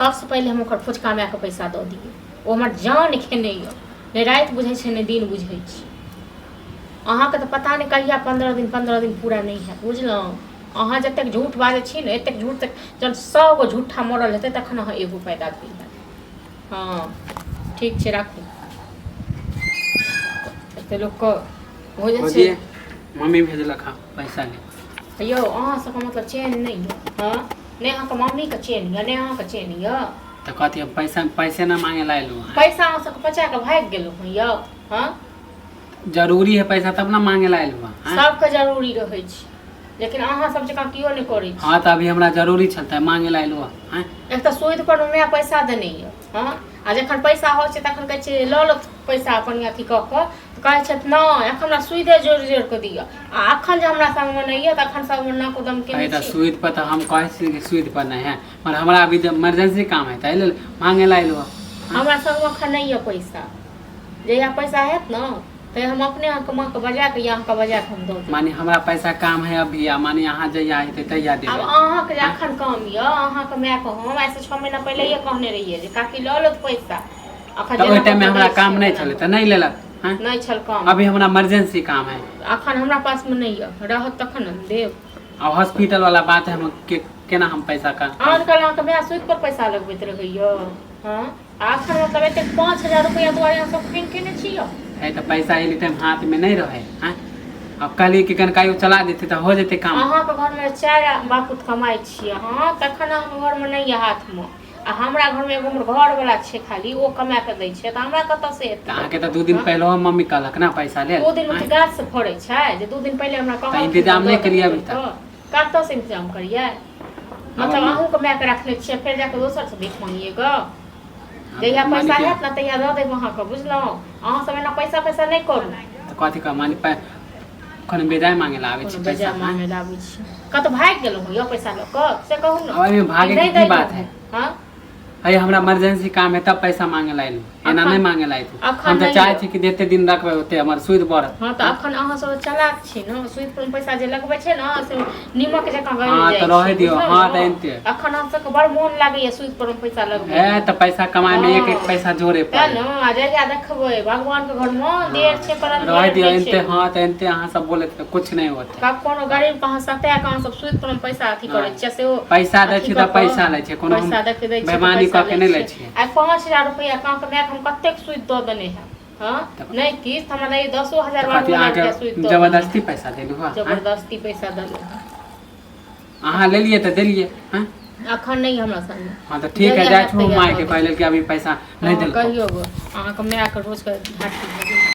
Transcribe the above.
सबसँ पहिले हम ओकर फुचका मायके पैसा दऽ दियै। ओ हमर जान खेने यऽ, नहि राति बुझै छै नहि दिन बुझै छै। अहाँके तऽ पता नहि कहिया 15 दिन 15 दिन पूरा नहि हैत, बुझलहुँ? अहाँ जतेक झूठ बाजै छी ने, एतेक झूठ तऽ जहन 100 गो झूठा मरल हेतै तखन अहाँ एगो पैदा भेल हैत। हँ, ठीक छै, राखू। एते लोकके हो जाइ छै। मम्मी भेजलक हँ पैसा ले। यौ, अहाँ सबके मतलब चैन नहि यऽ? हँ, नहि अहाँके मम्मीके चैन यऽ, नहि अहाँके चैन यऽ। तऽ कथी हम पैसा पैसे ना मांगे ला एलहुँ हँ? पैसा अहाँ सबके बचा कऽ भागि गेलहुँ हँ यौ? हँ, जरूरी है पैसा तब ना मांगे ला एलहुँ हँ। सबके जरूरी रहै छै, लेकिन अहाँ सब जकाँ केओ नहि करै छै। हाँ, तऽ अभी हमरा जरूरी छल तऽ मांगे ला एलहुँ हँ। एक तऽ सूद पर माय पैसा देने यऽ। हँ, आ जखन पैसा होइ छै तखन कहै छै लऽ लो पैसा अपन अथी कऽ कऽ, तऽ कहै छथि नहि, एखन हमरा सूदे जोड़ि जोड़ि कऽ दिअ। आ एखन जे हमरा संगमे नहि यऽ तऽ एखन संगमे नाको दम केने अरे तऽ छी। सूद पर तऽ हम कहै छी कि सूद पर नहि है, पर हमरा अभी इमरजेंसी काम है, ताहि लेल मांगे ला एलहुँ हँ। हमरा संगमे एखन नहि यऽ पैसा। जहिया पैसा हैत ने तऽ हम अपने अहाँके माँके बजा कऽ या अहाँके बजा कऽ हम दऽ देब। माने हमरा पैसा काम है अभी, आ माने अहाँ जहिया हेतै तहिया आब देबै? अहाँके जे एखन काम यऽ, अहाँके मायके हम आइसँ 6 महीना पहिलैये कहने रहियै जे काकी लऽ लेत पैसा एखन। तऽ ओहि जेना टाइममे कऽ हमरा दै काम छियै नहि ओना छलै कऽ। तऽ नहि लेलक हँ। नहि छल काम। अभी हमरा इमरजेंसी काम है। एखन हमरा पासमे नहि यऽ, रहत तखन ने देब। आ हॉस्पिटल वाला बात है, हम के केना हम पैसा का आन काल अहाँके माय सूद पर पैसा लगबैत रहैया। हँ, आ एखन मतलब एतेक 5000 रुपैआ दुआरे अहाँ सब खैन केने छी यौ? है तऽ पैसा एली टाइम हाथमे नहि रहै। हँ, आब कहलियै कि कनकाइयो चला देतै तऽ हो जेतै काम। अहाँके घरमे चारि बापूत कमाइ छियै। हँ, तखन अहाँके घरमे नहि यऽ हाथमे, आ हमरा घरमे एगो हमर घरवला छै खाली, ओ कमा कऽ दै छै, तऽ हमरा कतऽसँ तऽ एतै? अहाँके तऽ 2 दिन पहिलो मम्मी कहलक ने पैसा लेल। 2 दिन गाछ से फड़ै छै जे 2 दिन पहिले हमरा तऽ कहलखिन इंतजाम दऽ नहि केलियै देबै अभी तक? तऽ कतऽसँ इंतजाम करियै? मतलब अहूँके मायके रखने छियै, फेर जाकऽ दोसरसँ भीख मांगियै गऽ? जहिया पैसा हैत ने तहिया दऽ देब अहाँके, बुझलहुँ? अहाँ सब एना पैसा पैसा नहि करू। तऽ कथी कह माने कोनो बेजाय मांगे ला आबै कोनो छी बेजाय पैसा? मांगे लए आबै छी? कतऽ भागि गेलहुँ यौ पैसा लऽ कऽ, से कहू ने। आब एहिमे भागैके नहि की दै बात है? हँ। अरे, हमरा इमरजेंसी काम है तब पैसा मांगे ला एलहुँ, एना अखन- नहि मांगे ला एलहुँ। अखन हम तऽ नहि चाहै यौ। छी कि जते दिन रखबै ओते हमर सूद बढ़त। हँ, तऽ अखन अहाँ सब चलाक छी ने, सूद पर पैसा जे लगबै छै ने से नीमक जकाँ गलि हँ, जाइ तऽ रहै छै, दियौ। बुझलहुँ हँ, ने? तऽ एनते। अखन अहाँ सबके बड़ मोन लागैया सूद पर पैसा लगबै। है तऽ पैसा कमाइ मे एक एक पैसा जोड़े तें पड़े। ने, आ जहिया देखबै भगवान के घर मे देर छै पर रहै अन्धेर दियौ नहि एनते। छै। हँ, तऽ एनते अहाँ सब बोले तऽ कुछ नहि होते। कब कोनो गरीब के अहाँ सता के अहाँ सब सूद पर पैसा अथी करै छियै, सेहो पैसा दै अथी छियै तऽ कऽ कऽ, पैसा लै छियै, कोनो हम पैसा देख दै छियै तऽ बेईमानी पैसा कऽ के नहि लै छियै। छियै। आइ 5000 रुपैआ कहाँ के मायके हम कतेक सूद दऽ देने है? हँ, नहि किछु हमरा नहि 10,000 तऽ कथी 12,000 रुपैआ सूद अहाँके दऽ देने। जबरदस्ती पैसा देलहुँ हँ? जबरदस्ती पैसा देलहुँ हँ? अहाँ लेलियै तऽ देलियै हँ। अखन नहि हमरा संगे। हँ, तऽ ठीक है, जहिया जाइ हैत छी तहिया मायके दऽ कहै लेल कि अभी पैसा देब। नहि हँ, देलकौ। कहियौ गो, अहाँके मायके रोजके झाँटी भऽ गेल।